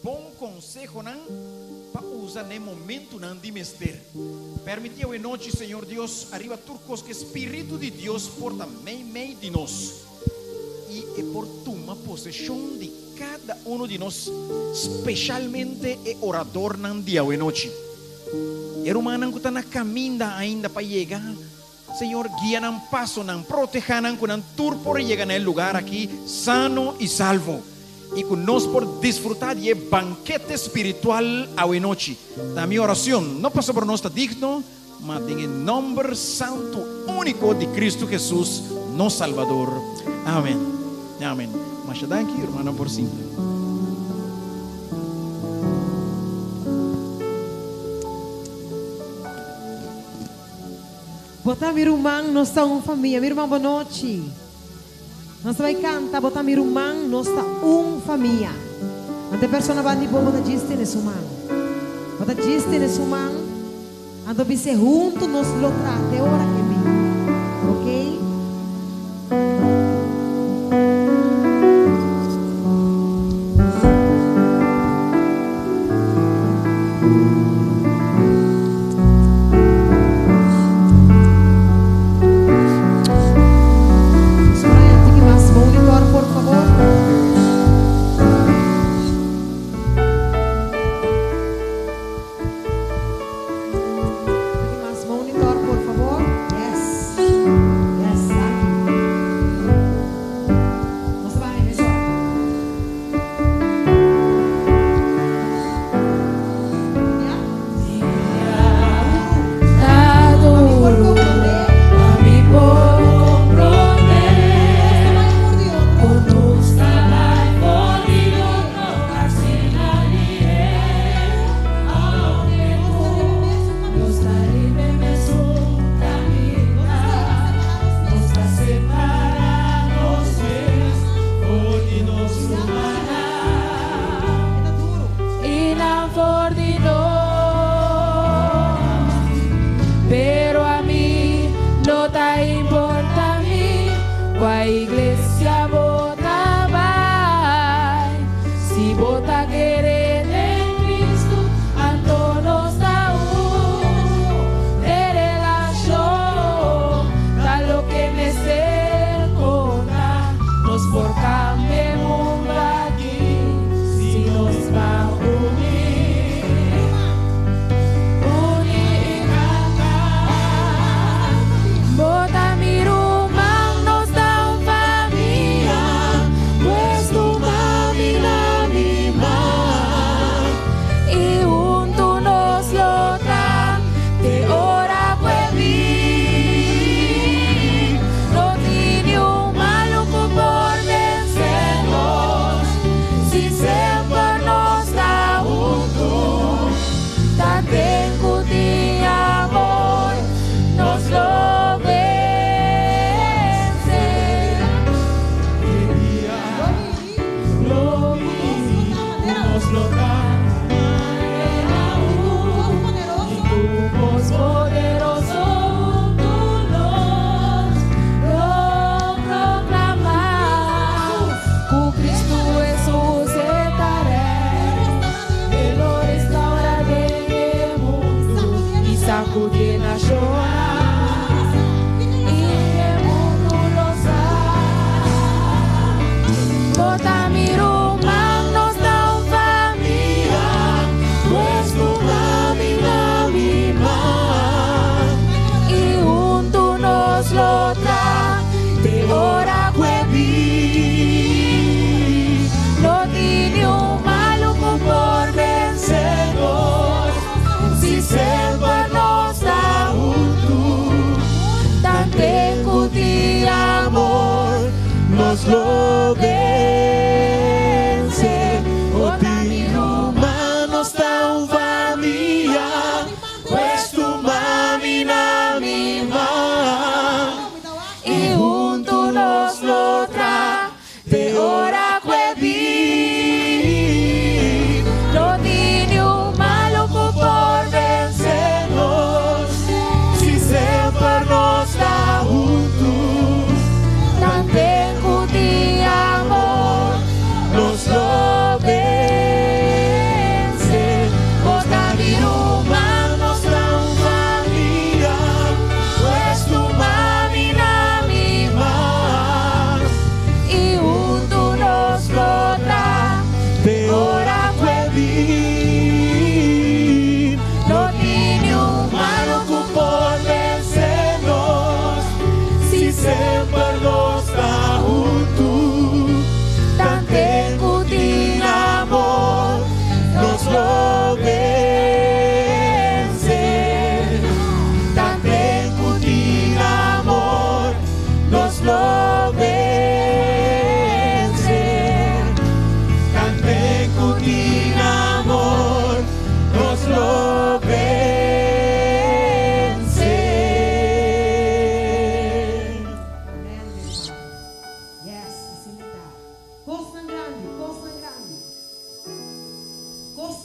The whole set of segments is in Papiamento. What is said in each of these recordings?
Bon konsehonan pa usa na e momentunan di mester. Permití awe nochi, Señor Dios, ariba tur kos ku e Spiritu di Dios por ta meimei di nos i e por tuma poseshon di kada unu di nos, speshalmente e oradornan di awe nochi. E rumannan ku ta na kaminda ainda pa yega, Señor, guia nan pasonan, protehá nan ku nan tur por yega na e lugar aki sano i salvo, i ku nos por disfrutá di e bankete spiritual awe nochi. Ta mi oracion, no pasobra nos ta digno, ma den e nomber santu úniko di Cristo Jesus, nos Salbador. Amen. Amen. Masha danki, rumannan por sinta. Bo ta mi ruman, nos ta un famia. Mi ruman, bonochi. Nos ta bai canta, Bo ta mi ruman, nos ta un famia. Anto e persona banda di bo, bo ta djis tene su man. Bo ta djis tene su man, anto bis'é huntu nos lo traha te ora ke bin. Ok? Brian, tiki mas monitor, por favor. Tiki mas monitor, por favor. Yes. Yes, danki. Nos ta bai mesora.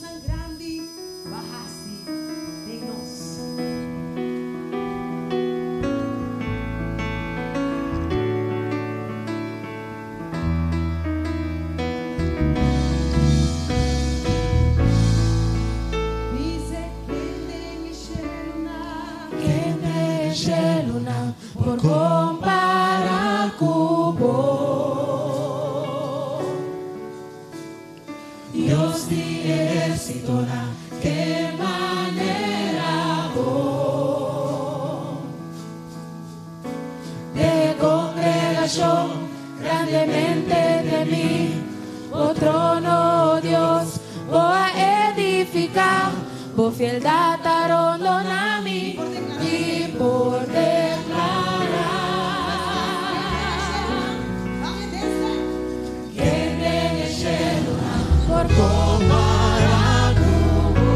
kosnan grandi bo a hasi den nos. Bis'é ken den e shelunan. Ken den e shelunan por kompará ku bo? Dios di ehérsitonan, ken manera bo? Den e kongregashon grandemente temí, bo trono, o Dios, bo a edifiká, bo fieldat ta rondoná mi, mi por deklará. Ken den e shelunan por kompará ku bo?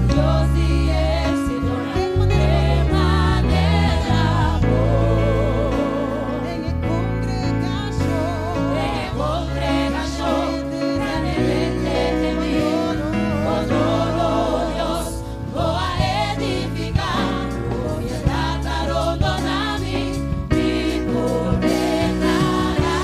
Dios di ehérsitonan, ken manera bo? Den e kongregashon. Den e kongregashon grandemente temí, bo trono, o Dios, bo a edifiká, bo fieldat ta rondoná mi, mi por deklará.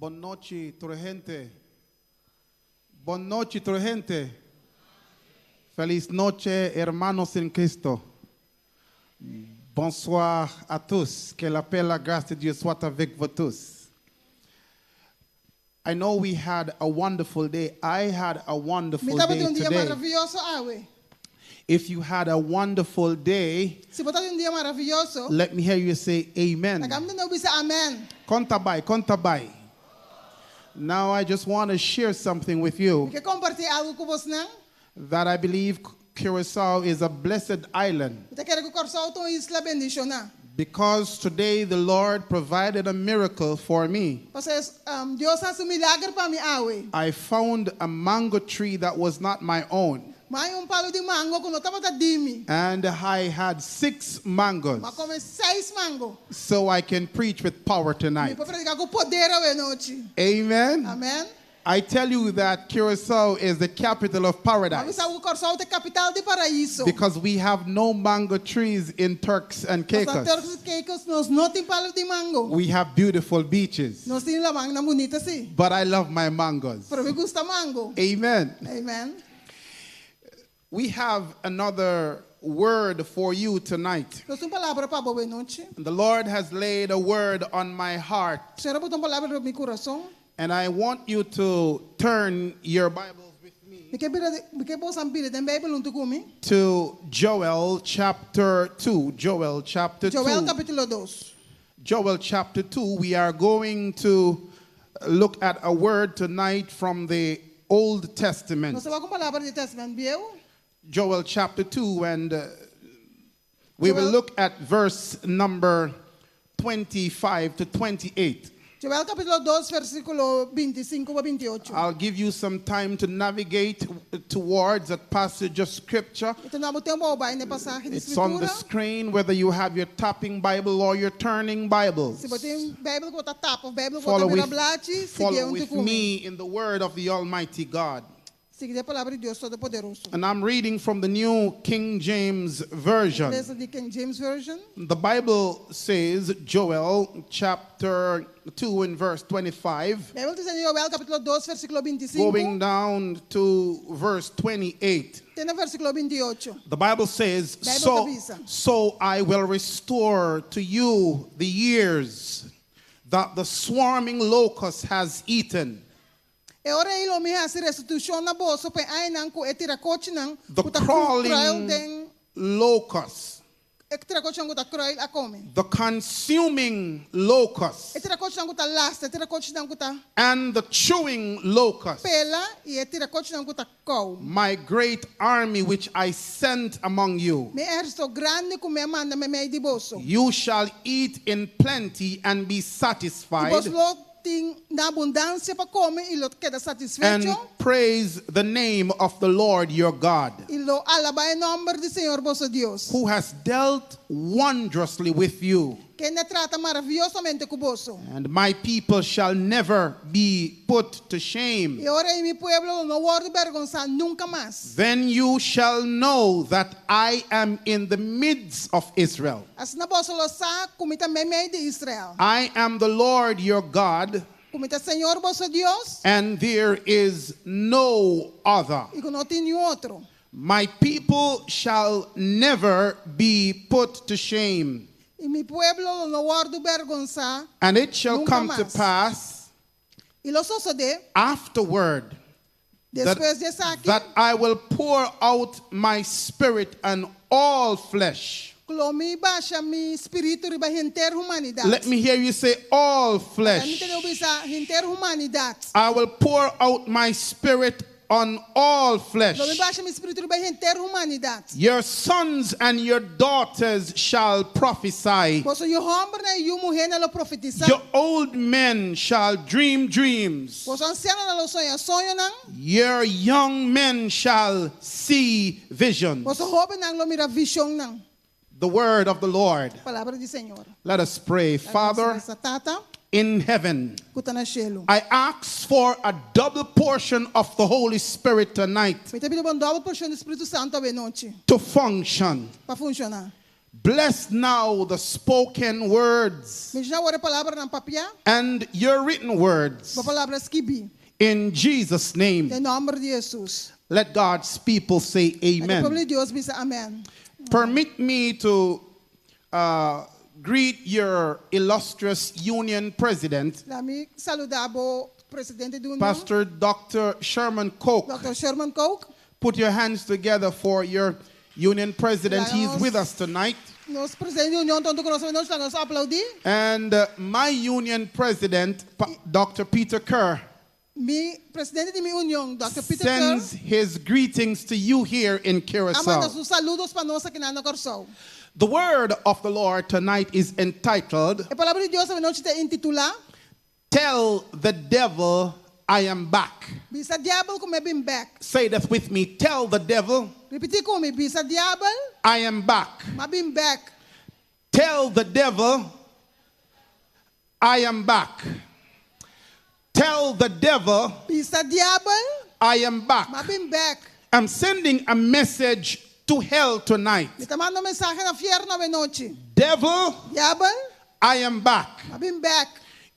Bon nochi, tur hende. Bon nochi, tur hende. Feliz noche, hermanos en Cristo. Bonsoir à tous. Que la paix et la grâce de Dieu soient avec vous tous. I know we had a wonderful day. I had a wonderful Mi tabatin day un dia today. maravioso awe. If you had a wonderful day, Si bo tabatin un dia maravioso, let me hear you say amen. Laga mi tende bo bisa amen. Kon ta bai, kon ta bai. Now I just want to share something with you Mi ke kompartí algu ku boso, no? that I believe Curacao is a blessed island Mi ta kere ku Kòrsou ta un isla bendishoná. because today the Lord provided a miracle for me. Pasobra Dios a hasi un milager pa mi awe. I found a mango tree that was not my own, M'a haña un palu di mango ku no tabata di mi. and I had six mangoes, M'a kome seis mango. so I can preach with power Mi tonight. por prediká ku poder awe nochi. Amen. Amèn. I tell you that Curacao is the capital of M'a paradise bisa ku Kòrsou ta kapital di paraiso. because we have no mango trees in Turks and Nos Caicos. Turks Caicos nos no tin palu di mango. We have beautiful beaches, Nos tin laman bunita sí. but I love my mangoes. Pero mi gusta mango. Amen. Amen. We have another word for you tonight. Nos tin un palabra pa bo awe nochi. The Lord has laid a word on my heart, Señor a pone un palabra den mi kurason. and I want you to turn your Bibles with me Mi ke mi ke boso bira den Beibel huntu ku mi. to Joel chapter 2. Joel chapter Joel 2. kapítulo 2. Joel chapter 2. We are going to look at a word tonight from the Old Testament. Nos ta bai wak un palabra di Tèstamènt Bieu. Joel chapter 2, and we will Joel- look at verse number 25 to 28. Joel kapítulo 2, versíkulo 25 pa 28. I'll give you some time to navigate towards that passage of scripture. Mi ta duna bo tempu pa bai na e pasahe di It's on the skritura. screen, whether you have your tapping Bible or your turning Bibles. Si bo tin Beibel ku ta tap, òf Beibel ku Follow ta with, blachi, follow sigui with ku mi. me in the word of the Almighty God. Sigui e palabra di Dios Todopoderoso. And I'm reading from the New King James Version. Lesa di King James Version. The Bible says, Joel chapter 2 and verse 25, Beibel ta bisa Joel kapítulo 2, versíkulo 25. going down to verse 28. Te na versíkulo 28. The Bible says, Bible so, ta bisa. so I will restore to you the years that the swarming locust has eaten, E ora ei lo mi hasi restitushon na boso pa e añanan ku e tirakochinan the ku ta kruil crawling den locust, e tirakochinan ku ta kruil a kome. the consuming locust, E tirakochinan ku ta lastra, e tirakochinan ku ta and the chewing locust. pela i e tirakochinan ku ta kou. My great army which I sent among you. Mi ehérsito grandi ku mi a manda meimei di boso. You shall eat in plenty and be I satisfied boso lo tin na abundansia pa kome i lo keda and satisfecho praise the name of the Lord your God, i lo alabá e nòmber di Señor boso Dios. who has dealt wondrously with you. Kende a trata maraviosamente ku boso. And my people shall never be put to shame. I ora ei mi pueblo lo no wòrdu bergonsá nunka mas. Then you shall know that I am in the midst of Israel. Asina boso lo sa ku mi ta meimei di Israel. I am the Lord your God, Ku mi ta Señor boso Dios and there is no other. i ku no tin niun otro. My people shall never be put to shame. I mi pueblo lo no wòrdu bergonsá. And it shall Nunka come to mas. pass I lo sosodé afterward that, despues di esaki that I will pour out my spirit on all flesh. ku lo mi basha mi spiritu riba henter humanidat. Let me hear you say, all Mi flesh. tende bo bisa henter humanidat. I will pour out my spirit on all flesh. Lo mi basha mi spiritu riba henter humanidat. Your sons and your daughters shall prophesy. Boso yu hòmbernan i yu muhénan lo profetisá. Your old men shall dream dreams. Boso ansianonan lo soña soñonan. Your young men shall see visions. Boso hóbennan lo mira vishonnan. The word of the Lord. Palabra di Señor. Let us pray. Father Tata, in heaven, ku ta na shelu. I ask for a double portion of the Holy Spirit tonight Mi ta pidi pa un dòbel porshon di Spiritu Santu awe nochi to function. pa funshoná. Bless now the spoken words Bendishoná awor e palabranan papiá. and your written words. Bo palabra skibí. In Jesus' name. Den nòmber di Hesus. Let God's people say Laga amen. pueblo di Dios bisa amèn. Permit me to greet your illustrious union president, Laga mi saludá bo presidente di union, Pastor Dr. Sherman Koch. Dr. Sherman Koch. Put your hands together for your union president. He's with us tonight. Nos presidente di union ta huntu ku nos anochi, laga nos aplaudí. And my union president, Dr. Peter Kerr, Mi presidente di mi union, Dr. Peter Kerr, sends his greetings to you here in a manda Curacao. su saludos pa nos aki na Kòrsou. The word of the Lord tonight is entitled, E palabra di Dios anochi ta intitulá, Tell the Devil I Am Back. Bisa diabel ku mi a bin bèk. Say that with me. Tell the devil Ripití ku mi, bisa diabel, I am back. m'a bin bèk. Tell the devil I am back. Tell the devil Bisa diabel, I am back. m'a bin bèk. I'm sending a message to hell tonight. Mi ta manda un mensahe na fièrnu anochi. Devil, Diabel, I am back. m'a bin bèk.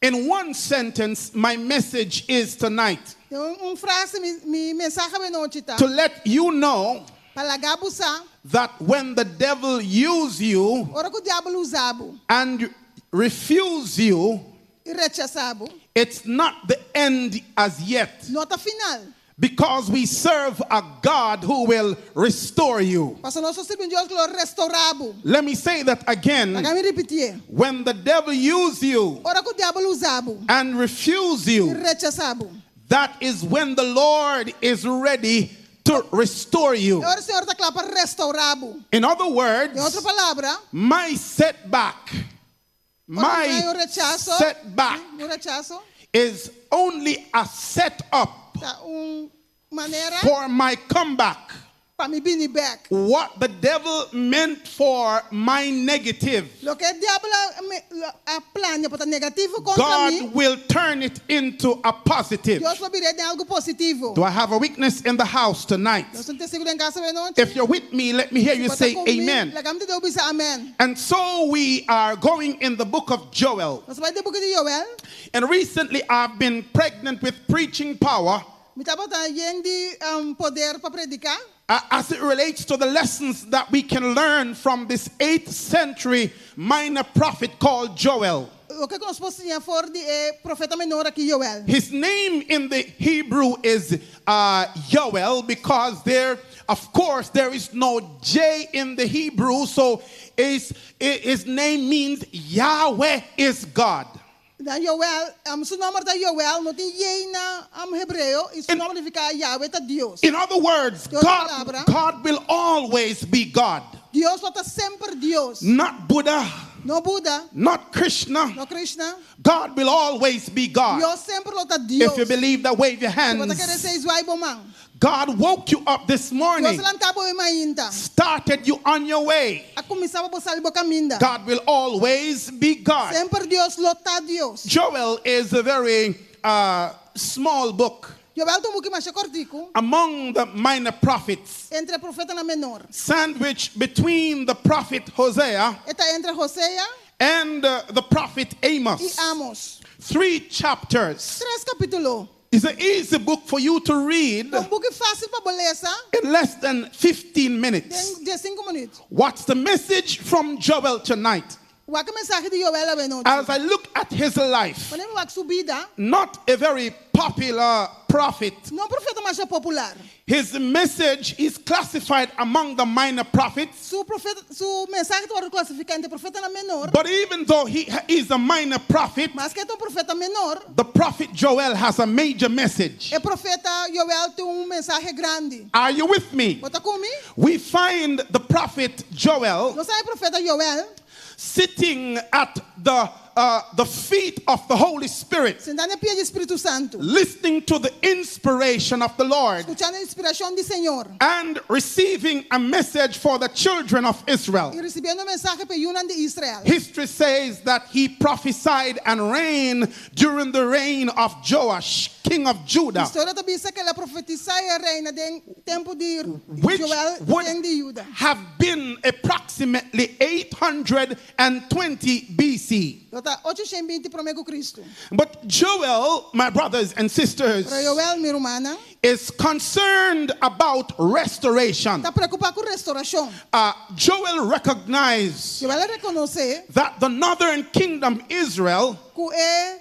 In one sentence, my message is tonight Den un frase, mi mensahe anochi ta. to let you know Pa laga bo sa, that when the devil uses you ora ku diabel usa bo and refuse you, i rechasá bo, it's not the end as yet. no ta final. Because we serve a God who will restore you. Pasobra nos ta sirbi un Dios ku lo restourá bo. Let me say that again. Laga mi ripitié. When the devil uses you Ora ku diabel usa bo and refuse i you, rechasá bo. that is when the Lord is ready to restore you. E ora Señor ta kla pa restourá bo. In other words, Den otro palabra, my setback, ora my un rechaso, setback un rechaso, is only a setup ta un manera for my comeback. pa mi bini bèk. What the devil meant for my negative, Loke diabel a plania pa ta negativo kontra mi, God will turn it into a positive. Dios lo bir'é den algu positivo. Do I have a witness in the house tonight? Nos tin testigu den kas anochi. If you're with me, let me hear you say amen. Laga mi tende bo bisa amèn. And so we are going in the book of Joel. Nos ta bai den buki di Joel. And recently I've been pregnant with preaching power Mi tabata yen di poder pa prediká. as it relates to the lessons that we can learn from this 8th century minor prophet called Joel. Loke nos por siña for di e profeta menor aki Joel. His name in the Hebrew is Yoel because there, of course, there is no J in the Hebrew, so his name means Yahweh is God. Dan Joel, su nòmber ta Joel, no tin J na hebreo, i su nòmber ta nifiká Yahweh ta Dios. In other words, Dios palabra. God will always be God. Dios lo ta semper Dios. Not Buddha, No Buddha, not Krishna. no Krishna. God will always be God. Dios semper lo ta Dios. If you believe that, wave your Si bo ta kere hands. esei, zwai bo man. God woke you up this morning, Dios a lanta bo mainta. started you on your way. A kuminsá bo sali bo kaminda. God will always be God. Semper Dios lo ta Dios. Joel is a very small book Joel ta un buki masha kòrtiku among the minor prophets, entre profetanan menor. sandwiched between the prophet Hosea E ta entre Hosea and the prophet i Amos. Amos. 3 chapters. Tres kapítulo. It's an easy book for you to read Un buki fásil pa bo lesa in less than 15 minutes. den 15 minüt. What's the message from Joel tonight? Wak e mensahe di Joel anochi. As I look at his life, Manera mi wak su bida, not a very popular prophet. no un profeta masha popular. His message is classified among the minor prophets. Su profeta, su mensahe ta wòrdu klasifiká entre profetanan menor. But even though he is a minor prophet, Maske e ta un profeta menor, the prophet Joel has a major message. e profeta Joel tin un mensahe grandi. Are you with me? Bo ta ku mi? We find the prophet Joel Nos ta haña profeta Joel sitting at the feet of the Holy Spirit, sintá na pia di Spiritu Santu, listening to the inspiration of the Lord skuchando inspirashon di Señor and receiving a message for the children of Israel. i risibiendo un mensahe pa e yunan di Israel. History says that he prophesied and reigned during the reign of Joash, king of Judah, Historia ta bisa ku el a profetisá i a reina den tempu di which Joel, would rei di Juda. have been approximately 820 BC. Lo ta 820 promé ku Kristu. But Joel, my brothers and sisters, Pero Joel, mi rumannan, is concerned about restoration. ta preokupá ku restourashon. Joel recognized Joel a rekonosé that the northern kingdom, Israel, ku e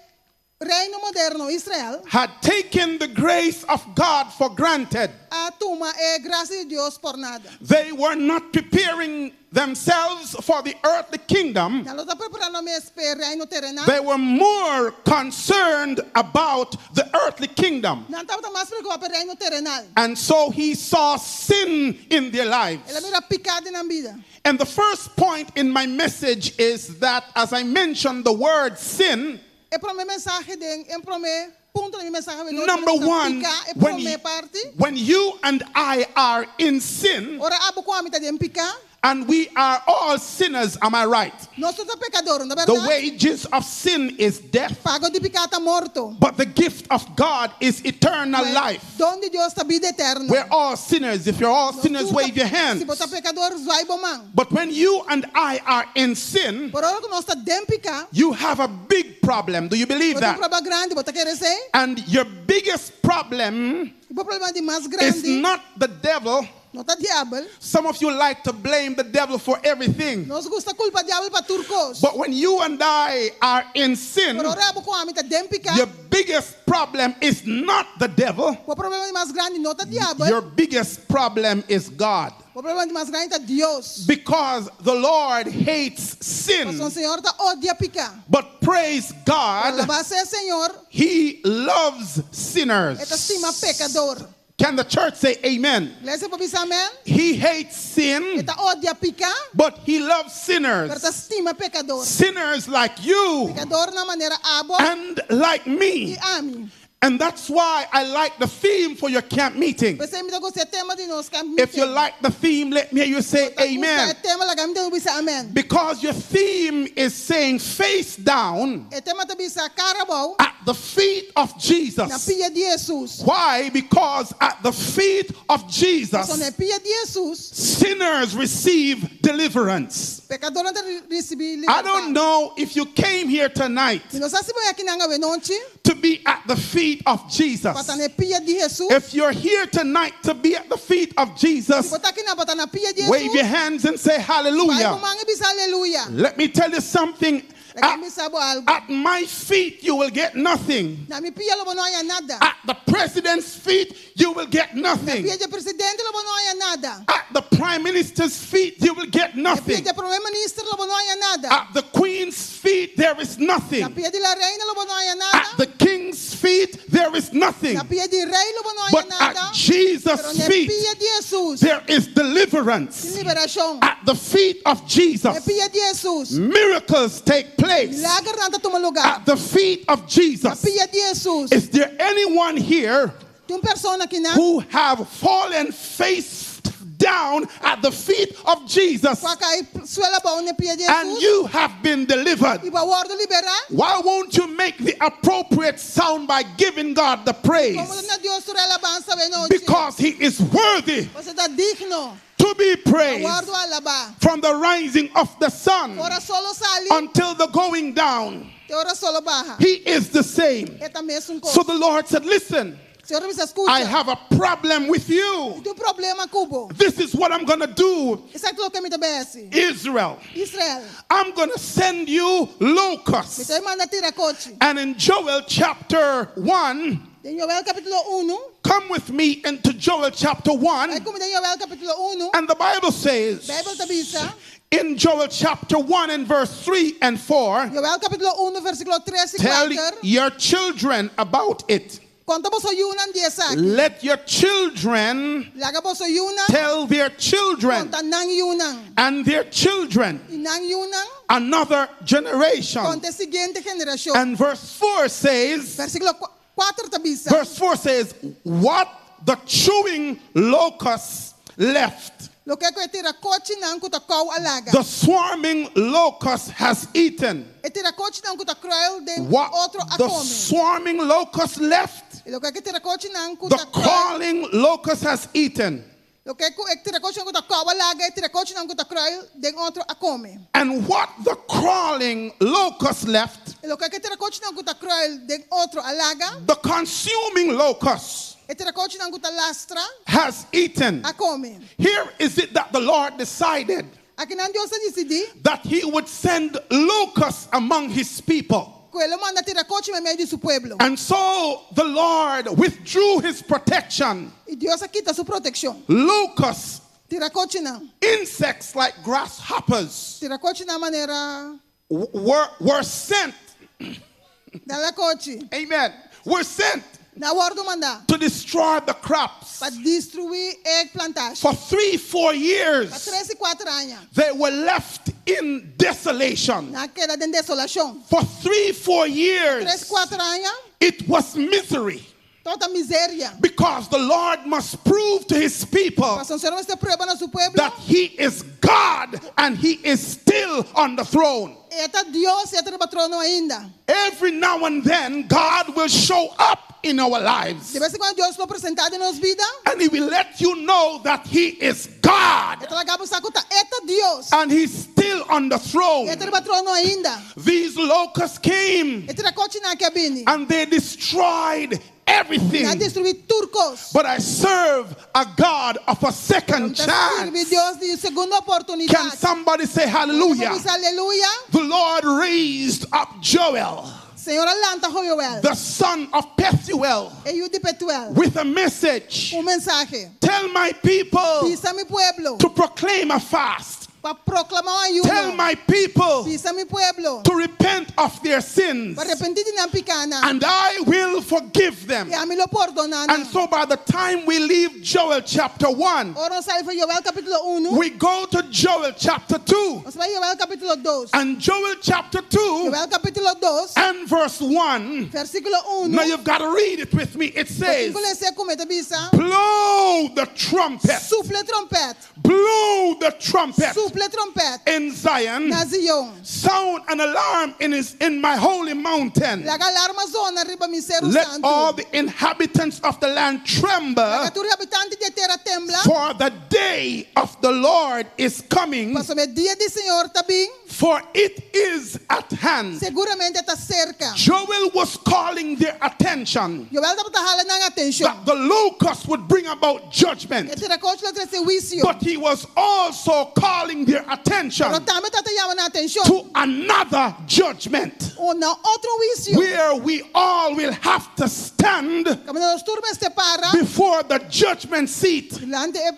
reino moderno Israel had taken the grace of God for granted. a tuma e grasia di Dios por nada. They were not preparing themselves for the earthly kingdom. Nan no tabata preparando nan mes pa reino terenal. They were more concerned about the earthly kingdom. Nan tabata mas preokupá pa reino terenal. And so he saw sin in their lives. El a mira piká den nan bida. And the first point in my message is that, as I mentioned the word sin, E promé mensahe den, e promé punto di mi mensahe number one, piká, e when promé you, parti. when you and I are in sin, Ora abo ku ami ta den piká, and we are all sinners, am I right? nos tur ta pekadó, no ta The berdat? wages of sin is death, Pago di piká ta morto. but the gift of God is eternal life. Don di Dios ta bida eterno. We're all sinners. If you're all sinners, wave your hands. Si bo ta pekadó, zwai bo man. But when you and I are in sin, Pero ora ku nos ta den piká, you have a big problem. Do you believe bo tin un that? problema grandi, bo ta kere esei? And your biggest problem E problema di mas is grandi, not the devil. no ta diabel. Some of you like to blame the devil for everything. Nos gusta kulpa diabel pa tur kos. But when you and I are in sin, Pero ora abo ku ami ta den piká, your biggest problem is not the devil. e problema di mas grandi no ta diabel. Your biggest problem is God. E problema di mas grandi ta Dios. Because the Lord hates sin. Pasobra Señor ta odia piká. But praise God, Alabá sea Señor, He loves sinners. E ta stima pekadó. Can the church say amen? Iglesia por bisa amèn. He hates sin, E ta odia piká, but he loves pero sinners. ta stima pekadó. Sinners like you Pekadó na manera abo and like me. i ami. And that's why I like the theme for your camp meeting. P'esei mi ta gusta e tema di nos camp If you meeting. like the theme, let me hear you say amen. E tema laga mi tende bo bisa amèn. Because your theme is saying face down E tema ta bisa kara abou at the feet of na Jesus. pia di Jesus. Why? Because at the feet of So Jesus, na pia di Jesus, sinners receive deliverance. pekadónan ta risibí I don't libertat. know if you came here tonight Mi no sa si bo a bin akinan awe nochi, to be at the feet of Jesus. pa ta na pia di Jesus. If you're here tonight to be at the feet of Jesus, Si bo ta akinan pa ta na pia di wave your Jesus, hands and say bai hallelujah. bo man i bisa aleluya. Let me tell you something. Laga mi At, bisa bo algu. at my feet, you will get nothing. Na mi pia lo bo no haña nada. At the president's feet, you will get nothing. Pia di presidente lo bo no haña nada. At the prime minister's feet, you will get Pia nothing. di promé minister lo bo no haña nada. At the queen's feet, there is Na nothing. pia di la reina lo bo no haña nada. At the king's feet, there is nothing. Na pia di rei lo bo no haña But nada. at Jesus' Pero na feet, pia di Jesus, there is deliverance. liberashon. At the feet of Na Jesus, pia di Jesus, miracles take place. milagernan ta tuma lugá. At the feet of Na Jesus. pia di Jesus. Is there anyone here Tin un persona akinan who have fallen face down at the feet of Jesus ku a kai suela abou na pia di and Jesus you have been delivered? i bo a wòrdu liberá? Why won't you make the appropriate sound by giving God the praise? Kon bo no ta duna Dios tur alabansa awe nochi? Because he is worthy Pasobra e ta digno. to be praised Wòrdu alabá. from the rising of the sun Ora solo sali, until the going down. te ora solo baha. He is the same. E ta mesun kos. So the Lord said, Listen, Señor a bisa skucha. I have a problem with you. Tin un problema ku bo. This is what I'm going to do, Esaki ta loke mi ta bai hasi. Israel. Israel. I'm going to send you Mi locusts. ta bai manda tirakochi. And in Joel chapter 1, Den Joel kapítulo 1. come with me into Joel chapter 1. Bai ku mi den Joel kapítulo 1. And the Bible says Beibel ta bisa. in Joel chapter 1 and verse 3 and 4, Joel kapítulo 1, versíkulo 3 i tell 4. your children about it. Konta boso yunan di esaki. Let your children Laga boso yunan. tell their children Konta nan yunan. and their children I nan yunan. another generation. Konta e siguiente generashon. And verse 4 says, Versíkulo 4 ta bisa. verse 4 says, what the chewing locusts left, Loke ku e tirakochinan ku ta kou a laga. the swarming locust has eaten. E tirakochinan ku ta kruil den What otro the a kome. swarming locust left, I loke e tirakochinan ku the ta kruil. crawling locust has eaten, Loke ku e tirakochinan ku ta kou a laga, e tirakochinan ku ta kruil den otro a kome. and what the crawling locust left, I loke e tirakochinan ku ta kruil den otro a laga, the consuming locust e tirakochinan ku ta lastra has eaten. a kome. Here is it that the Lord decided Akinan Dios a disidí that he would send locusts among his people. ku e lo manda tirakochi meimei di su pueblo. And so the Lord withdrew his protection. I Dios a kita su protekshon. Locusts, Tirakochinan. insects like grasshoppers, Tirakochinan manera were sent. dalakochi. Amen. Were sent Nan a wòrdu mandá to destroy the crops. pa destruí e plantashi. For 3, 4 Pa years, 3 i 4 aña. they were left in desolation. Nan a keda den desolashon. For 3, 4 3, years, 4 aña, it was misery. tabata miseria. Because the Lord must prove to his people Pasobra Señor mester prueba na su pueblo. that he is God and he is still on the throne. E ta Dios i e ta riba trono ainda. Every now and then, God will show up in our lives De bes en kuando Dios lo presentá den nos bida, and he will let you know that he is God E ta laga bo sa ku ta e ta Dios. and he's still on the throne. E ta riba trono ainda. These locusts came E tirakochinan aki a bini. and they destroyed everything. Nan a destruí tur kos. But I serve a God of a second Mi ta sirbi chance. Dios di segunda Can oportunidat. somebody say hallelujah? Bisa aleluya. The Lord raised up Joel, Señor a lanta Joel, the son of Pethuel, e yu di Petuel, with a message. un mensahe. Tell my people Bisa mi pueblo to proclaim a fast. pa proklamá un Tell ayuno. my people Bisa mi pueblo to repent of their sins, pa arepentí di nan pikánan. and I will forgive them. I ami lo pordoná nan. And so by the time we leave Joel chapter 1, Ora nos sali for di Joel kapítulo 1, we go to Joel chapter 2. nos ta bai Joel kapítulo 2. And Joel chapter 2 Joel kapítulo 2, and verse 1. versíkulo 1. Now you've got to read it with me. It says, Bo tin ku les'é ku mi, e ta bisa. Blow the trumpet, Supla tròmpèt. blow the trumpet Supla tròmpèt. in Zion, Na Zion. sound an alarm in my holy mountain. Laga alarma zona riba mi seru Let santu. all the inhabitants of the land tremble, Laga tur habitante di tera tembla. for the day of the Lord is coming, Pasobra e dia di Señor ta bin. for it is at hand. Seguramente ta serka. Joel was calling their attention Joel tabata hala nan atenshon. that the locust would bring about judgment. E tirakochi lo trese huisio. But he was also calling their attention Pero tambe e tabata yama nan atenshon. to another judgment Na otro huisio. where we all will have to stand Kaminda nos tur mester para. before the judgment seat Dilanti e,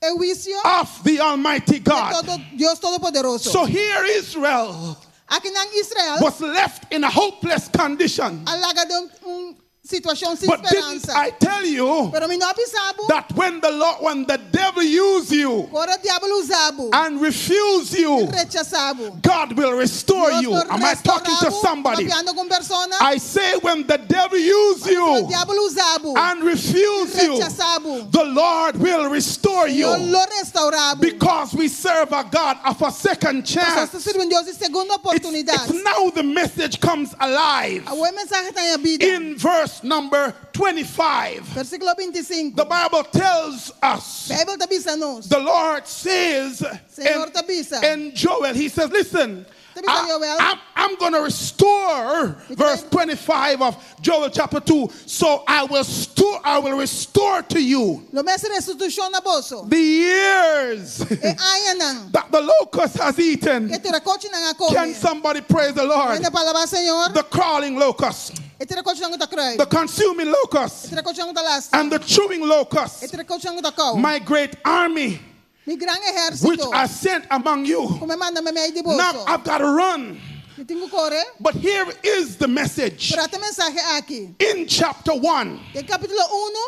e huisio. of the Almighty God. Todo, Dios Todopoderoso. So here Israel Akinan Israel. was left in a hopeless condition. A laga den un situashon sin But didn't speransa. I tell you Pero mi no a bisa bo. that when the Lord, when the devil use you Ora diabel usa bo. and refuse you, Rechasá bo. God will restore Dios you. lo Am I talking to restaurá bo. somebody? Papiando ku un persona. I say when the devil use you Diabel usa bo. and refuse you, Rechasá bo. the Lord will restore Dios you lo restourá bo. because we serve a God of a second Nos chance. ta sirbi un Dios di segunda It's, oportunidat. it's now the message comes alive. Awor e mensahe ta haña bida. In verse number 25, Versíkulo 25. the Bible tells us, Beibel ta bisa nos. the Lord says Señor ta bisa. in Joel, he says, listen, Ta bisa Joel. I am going to restore verse 25 of Joel chapter 2. So I will restore to you Lo mi hasi restitushon na boso. the years E añanan. that the locust has eaten. E tirakochinan a kome. Can somebody praise the Lord? Hende por alabá Señor. The crawling locust, E tirakochinan ku ta kruip. the consuming locust, E tirakochinan ku ta lastra. and the chewing E locust, tirakochinan ku ta kou. my great army, Mi gran which ehérsito. I sent among you. Ku mi a manda meimei di boso. Now I've got to run. Mi tin ku kore. But here is the message Pero ata e mensahe aki. in chapter 1 Den kapítulo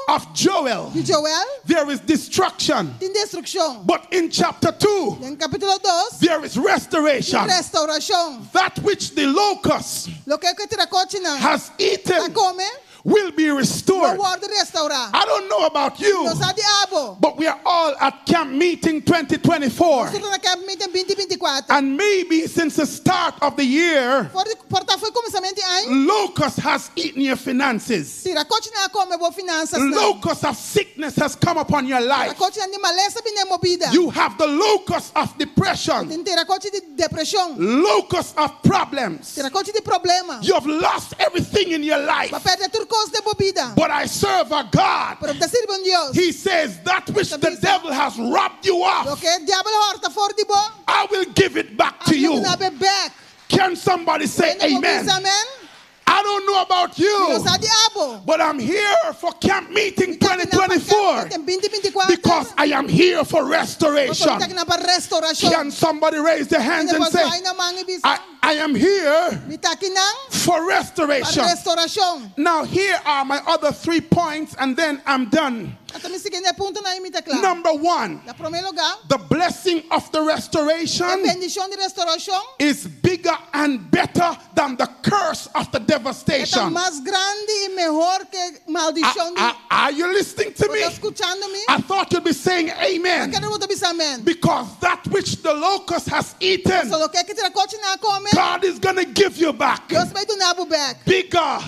1 of Joel. di Joel, There is destruction. tin destrukshon. But in chapter 2, Den kapítulo 2, there is restoration. restourashon. That which the locust Loke ku e tirakochinan has a eaten kome, will be Lo restored. wòrdu restourá. I don't know about you, No sa di abo. but we are all at Camp Meeting 2024. Nos ta na Camp Meeting 2024. And maybe since the start of the year, For di, por ta for di kuminsamentu di aña. locust has eaten your finances. Tirakochinan a kome bo finansanan. Locust of sickness has come upon your life. Tirakochinan di malesa a bin den bo bida. You have the locust of depression, Tin tirakochi di depreshon. locust of problems. Tirakochi di problema. You have lost everything in your life. B'a pèrdè tur kos den bo bida. But I serve a God. Pero mi ta sirbi un Dios. He says that which the devil has robbed you of, Loke diabel a hòrta for di bo. I will give it back to Ami lo you. duna bo bèk. Can somebody say Hende por amen? bisa amen? I don't know about No you, sa di abo. but I'm here for Camp Meeting 2024 2024. because I am here for restoration. Mi t'aki pa restorashon. Can somebody raise their hands and say, I, I am here Mi t'akinan for pa restoration? restorashon. Now, here are my other three points, and then I'm done. Ata mi siguiente puntonan i mi ta kla. Number one, Na promé lugá, the blessing of the e restoration bendishon di restorashon is bigger and better than the curse of the ta devastation. mas grandi i mihó ku maldishon. Are you listening to me? Ta skuchando mi? I thought you'd be saying amen. Kere bo ta bisa amèn. Because that which the locust has eaten, So loke tirakochinan a kome, God is going to give you back Dios ta bai duna bo bèk. bigger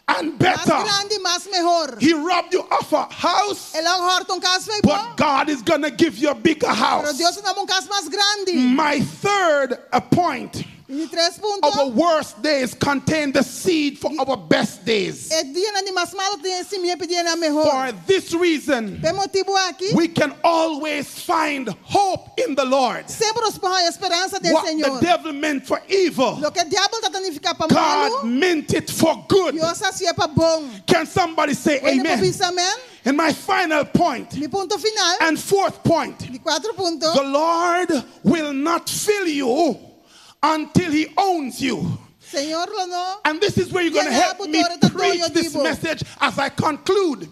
and Mas better. grandi, mas mihó. He robbed you of a house, El a hòrta un kas fo'i bo, but God is going to give you a bigger pero house. Dios ta duna bo un kas mas grandi. My third point I di tres punto, our worst days contain the seed for our best days. e dianan di mas malu tin simia pa dianan mihó. For this reason, Pa e motibu aki, we can always find hope in the Lord. semper nos por haña speransa den What the Señor. devil meant for evil, Loke diabel tabata nifiká pa God malu, meant it for good. Dios a hasié pa bon. Can somebody say Hende por amen? bisa amèn? And my final point Mi punto final, and fourth point di kuater punto, the Lord will not fill you until he owns you. Señor lo no. And this is where you're going to help me preach this message as I conclude.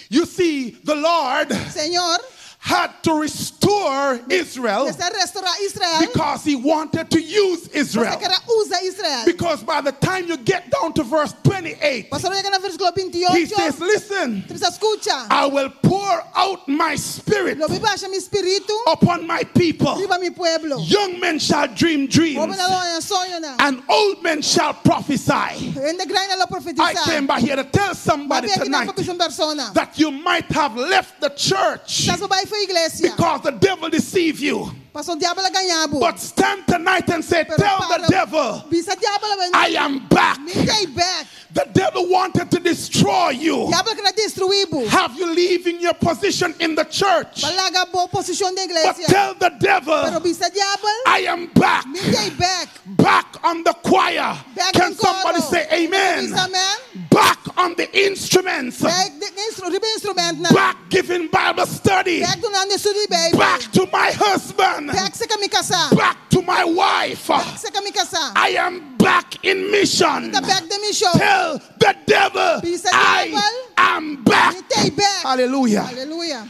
You see, the Lord Señor, had to restore Israel mester restourá Israel, because he wanted to use pasobra Israel. e ker a usa Israel. Because by the time you get down to verse 28, Pasobra ora yega na versíkulo 28, he says, Listen, e ta bisa skucha. I will pour out my spirit Lo mi basha mi spiritu upon my people. riba mi pueblo. Young men shall dream dreams, Hóbennan lo haña soñonan. and old men shall prophesy. Hende grandi lo I profetisá. came by here to tell somebody M'a bin akinan tonight pa bisa un persona. that you might have left the church Kisas bo a bai fo'i iglesia. because the devil deceived you. Pasobra diabel a gaña bo. But stand tonight and say, Pero Tell the para- devil, Bisa diabel I am back. Mi t'ei bèk. The devil wanted to destroy you. Diabel ker a destruí bo. Have you leaving your position in the church? B'a laga bo posishon den But iglesia. tell the Pero devil, bisa diabel, I am back. mi t'ei bèk. Back on the choir. Bèk Can den koro. somebody say amen? Bisa amèn. Back on the instruments. Bèk den instru riba instrumèntnan. Back giving Bible study. Bèk dunando estudio di Beibel. Back to my husband. Bèk serka mi kasá. Back to my wife. Bèk serka mi kasá. I am back in mission. Mi ta bèk den mishon. Tell the devil, Bisa I diabel, am back. Mi t'ei bèk. Hallelujah. Aleluya.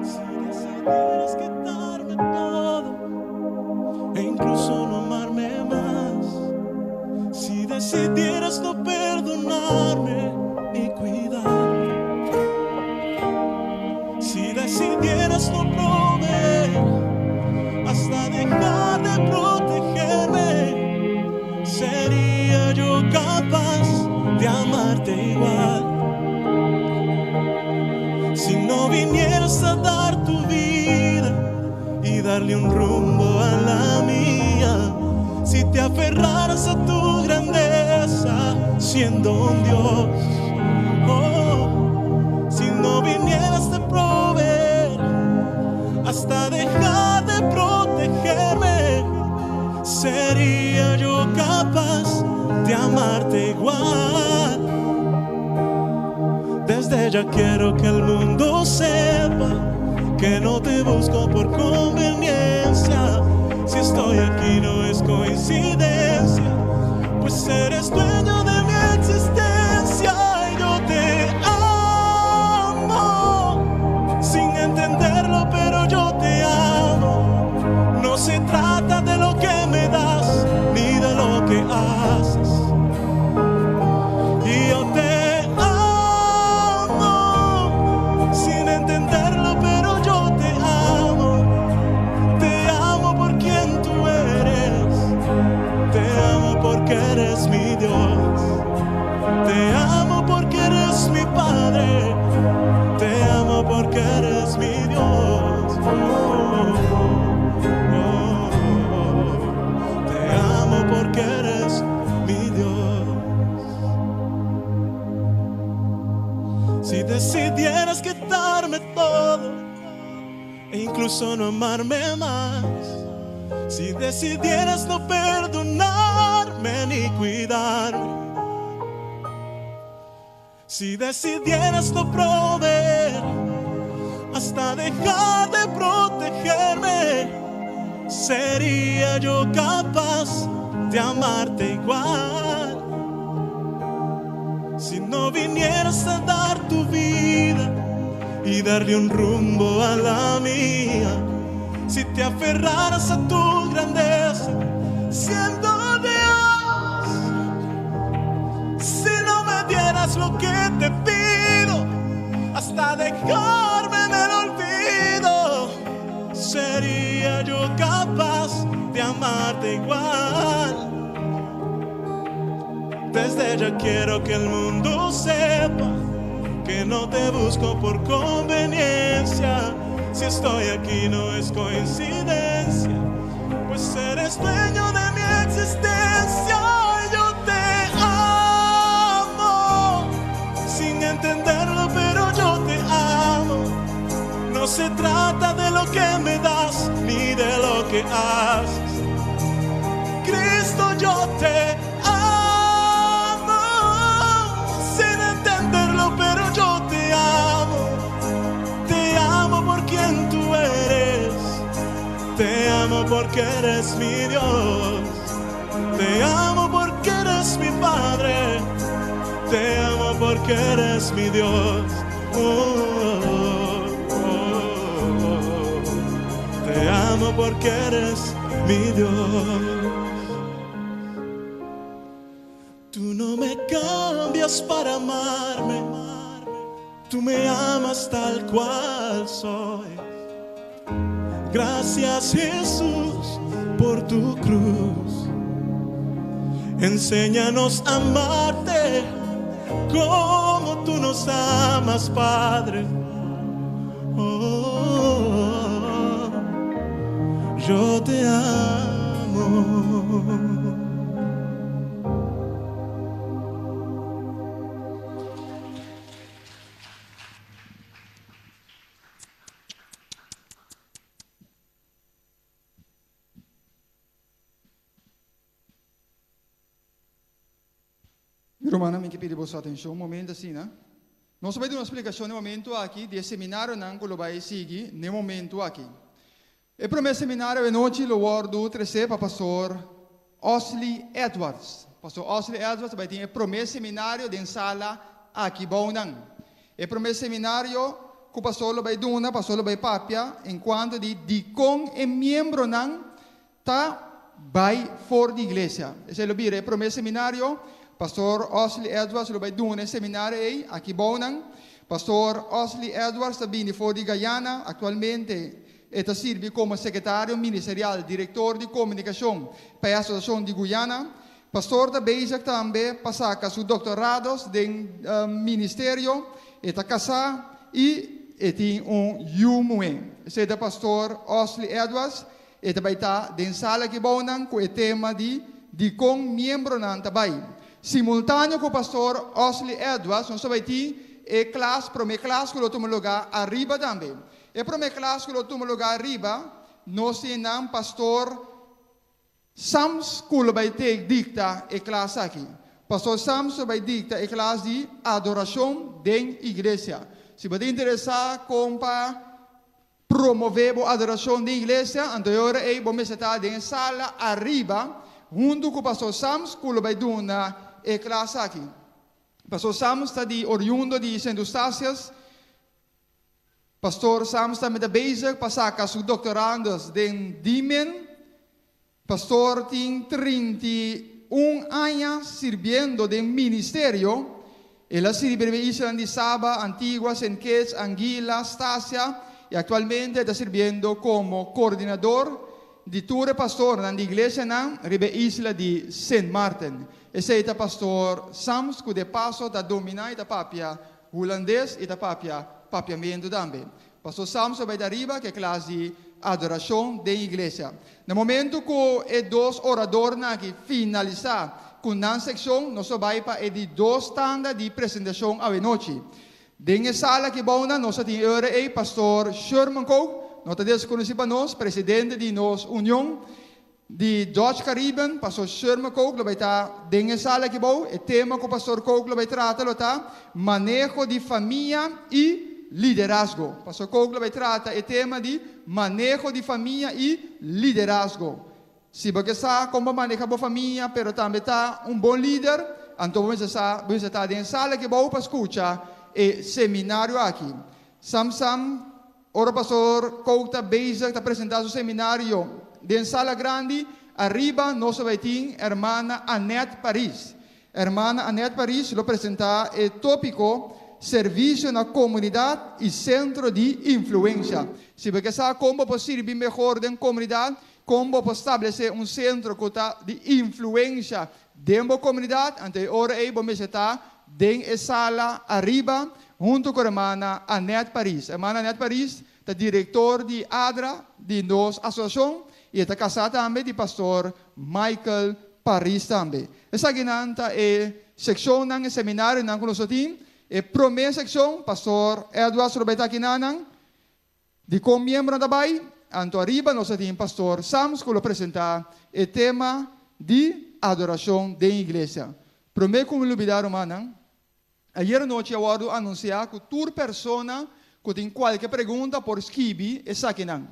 Si decidieras quitarme todo e incluso no amarme más, si decidieras no perdonarme ni cuidarme, si decidieras no proveer hasta dejar de protegerme, sería yo capaz de amarte igual. Si no vinieras a dar tu vida y darle un rumbo a la mía, si te aferraras a tu grandeza siendo un Dios, oh, Desde ya quiero que el mundo sepa que no te busco por conveniencia. Si estoy aquí no es coincidencia, pues eres dueño de mi existencia y yo te amo sin entenderlo, pero yo te amo. No se trata de lo que me das ni de lo que haces. Y yo te amo sin entenderlo, pero yo te amo. Te amo por quien tú eres. Te amo porque eres mi Dios. Te amo porque eres mi Padre. Te amo porque eres mi Dios. Oh, oh, oh. Te amo porque eres mi Dios. Si decidieras quitarme todo e incluso no amarme más, si decidieras no perdonarme ni cuidarme, si decidieras no proveer hasta dejar de protegerme, sería yo capaz de amarte igual. Si no vinieras a dar tu vida y darle un rumbo a la mía, si te aferraras a tu grandeza, siendo Dios, si no me dieras lo que te pido, hasta dejarme en el olvido, sería yo capaz de amarte igual. Desde ya quiero que el mundo sepa que no te busco por conveniencia. Si estoy aquí no es coincidencia, pues eres dueño de mi existencia. Yo te amo sin entenderlo, pero yo te amo. No se trata de lo que me das ni de lo que haces. Cristo, yo te amo sin entenderlo, pero yo te amo. Te amo por quien tú eres. Te amo porque eres mi Dios. Te amo porque eres mi Padre. Te amo porque eres mi Dios. Oh, oh, oh, oh. Te amo porque eres mi Dios. Tú no me cambias para amarme. Tú me amas tal cual soy. Gracias, Jesús, por tu cruz. Enséñanos a amarte como tú nos amas, Padre. Oh, yo te amo. Mi rumannan, mi ke pidi boso atenshon un momento asina, no? Nos ta bai duna un splikashon na e momento aki di e seminarionan ku lo bai sigui na e momento aki. E promé seminario anochi lo wòrdu tresé pa Pastor Osley Edwards. Pastor Osley Edwards ta bai tin e promé seminario den sala aki bounan. E promé seminario ku pastor lo bai duna, pastor lo bai papia enkuanto di dikon e miembronan ta bai for di iglesia. Esei lo bira e promé seminario. Pastor Osley Edwards lo bai duna e seminario ei aki bounan. Pastor Osley Edwards ta bini for di Guyana. Aktualmente e ta sirbi komo sekretario ministerial, direktor di komunikashon pa e Asosiashon di Guyana. Pastor ta bezig tambe pa saka su doktorados den ministerio. E ta kasá i e tin un yu muhé. Esei ta Pastor Osley Edwards. E ta bai ta den sala gebounan ku e tema di Dikon Miembronan Ta Bai. Simultáneo ku Pastor Osley Edwards nos ta bai tin e klas, promé klas ku lo tuma lugá ariba tambe. E promé klas ku lo tuma lugá ariba nos tin nan Pastor Sams ku lo bai te dikta e klas aki. Pastor Sams lo bai dikta e klas di Adorashon den Iglesia. Si bo ta interesá kon pa promové bo adorashon den iglesia, anto e ora ei bo mester ta den e sala ariba huntu ku Pastor Sams ku lo bai duna e klas aki. Pastor Sams ta di oriundo di Sint Eustatius. Pastor Sams tambe ta bezig pa saka su doctorandus den Diemen. Pastor tin 31 aña sirbiendo den ministerio. El a sirbi riba e islanan di Saba, Antigua, Sint Kitts, Anguilla, Stasia y actualmente e ta sirbiendo como coordinador di tur e pastornan di iglesianan riba e isla di Sint Maarten. Esey ta Pastor Sams cu de paso ta domina y ta papia Hulandes y ta papia Papiamento tambe. Pastor Sams a bai ta riba ku e klas di adorashon den iglesia. Na momentu ku e dos oradornan aki finalisá ku nan sekshon, nos lo bai pa e di dos tanda di presentashon awenochi. Den e sala aki bounan nos a tin e ora ei Pastor Sherman Kook, no ta deskonosí pa nos, presidente di nos union di Dutch Caribbean. Pastor Sherman Kook lo bai ta den e sala aki bou. E tema ku Pastor Kook lo bai trata lo ta Maneho di Famia i Liderazgo. Pastor Kook lo bai trata e tema di Maneho di Famia i Liderazgo. Si bo ke sa kon bo maneha bo famia pero tambe ta un bon lider, anto bo mester sa bo mester ta den e sala aki bou pa skucha e seminario aki. Sam Sam. Ora Pastor Kook ta bezig ta presenta su seminario den sala grandi, ariba nos lo bay tin Hermana Annette Paris. Hermana Annette Paris lo presenta e topico Servicio na Comunidad y Centro di Influencia. Si bo ke sa con bo por sirbi mehor den comunidad, con bo por stablece un centro cu ta di influencia den bo comunidad, anto e ora ey bo mester ta den e sala ariba hunto cu hermana Annette Paris. Hermana Annette Paris ta director di ADRA di nos asociacion y e ta casa tambe di pastor Michael Paris tambe. Esakinan ta e seccionnan, e seminarionan cu nos lo tin. E prome seccion, pastor Edwards lo bay ta akinanan. Dikon miembronan ta bai? Anto ariba nos a tin Pastor Sams ku lo presentá e tema di Adorashon den Iglesia. Promé ku mi lubidá rumannan, ayera nochi a wòrdu anunsiá ku tur persona ku tin kualke pregunta por skibi esakinan.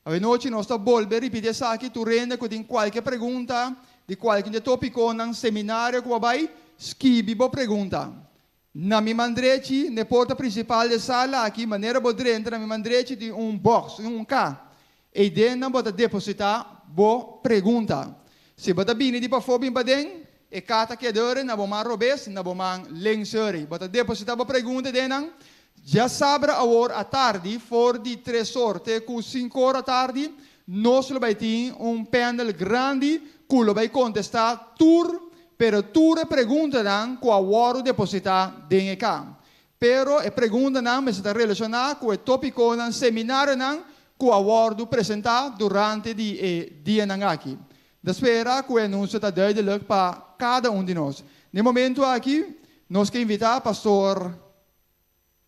Awenochi nos ta bolbe ripiti esaki, tur hende ku tin kualke pregunta di kualke di e topikonan, seminario ku bo a bai, skibi bo pregunta. Na mi man drechi, n'e porta principal d'e sala aki, manera bo drenta na mi man drechi tin un box, tin un ka. Eidennan bo ta deposita bo pregunta. Si bo ta bini di pafó bin paden, e ka ta keda ori na bo man robes, na bo man links ori. Bo ta deposita bo pregunta eidennan. Djasabra awor atardi, for di tres or te ku sinku or atardi, nos lo bai tin un panel grandi ku lo bai kontestá tur Pero tur e preguntanan ku a wòrdu depositá den e kam. Pero e preguntanan mester ta relashoná ku e tópikonan seminarionan ku a wòrdu presentá durante di e dianan aki. Ta spera ku e anunsio ta duidelik pa kada un di nos. Na e momentu aki nos ke invitá Pastor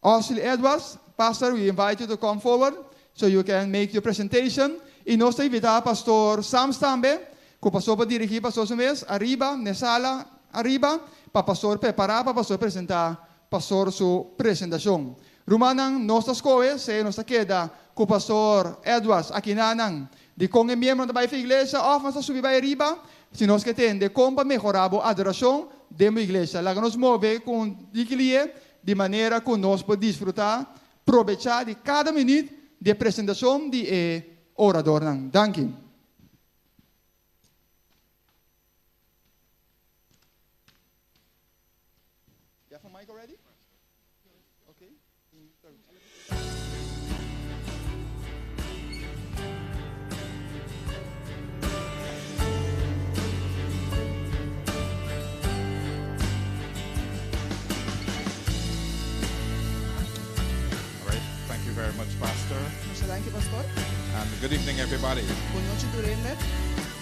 Osley Edwards, Pastor, we invite you to come forward so you can make your presentation. Y nos ta invita Pastor Sams tambe, cu Pastor por dirigi Pastor su mes ariba n'e sala ariba pa Pastor prepara pa Pastor presenta Pastor su presentacion. Rumannan, nos ta scohe sea nos ta keda cu Pastor Edwards akinanan di con e miembronan ta bay fi iglesia of nos ta subi bay ariba si nos ke tende con pa mehora bo adoracion den bo iglesia. Laga nos move cu un dikilie di manera ku nos por disfrutá, probechá di kada minüt di e presentashon di e oradornan. Danki. All right, thank you very much, Pastor. Masha danki, pastor. And good evening, everybody. Bon nochi, tur hende.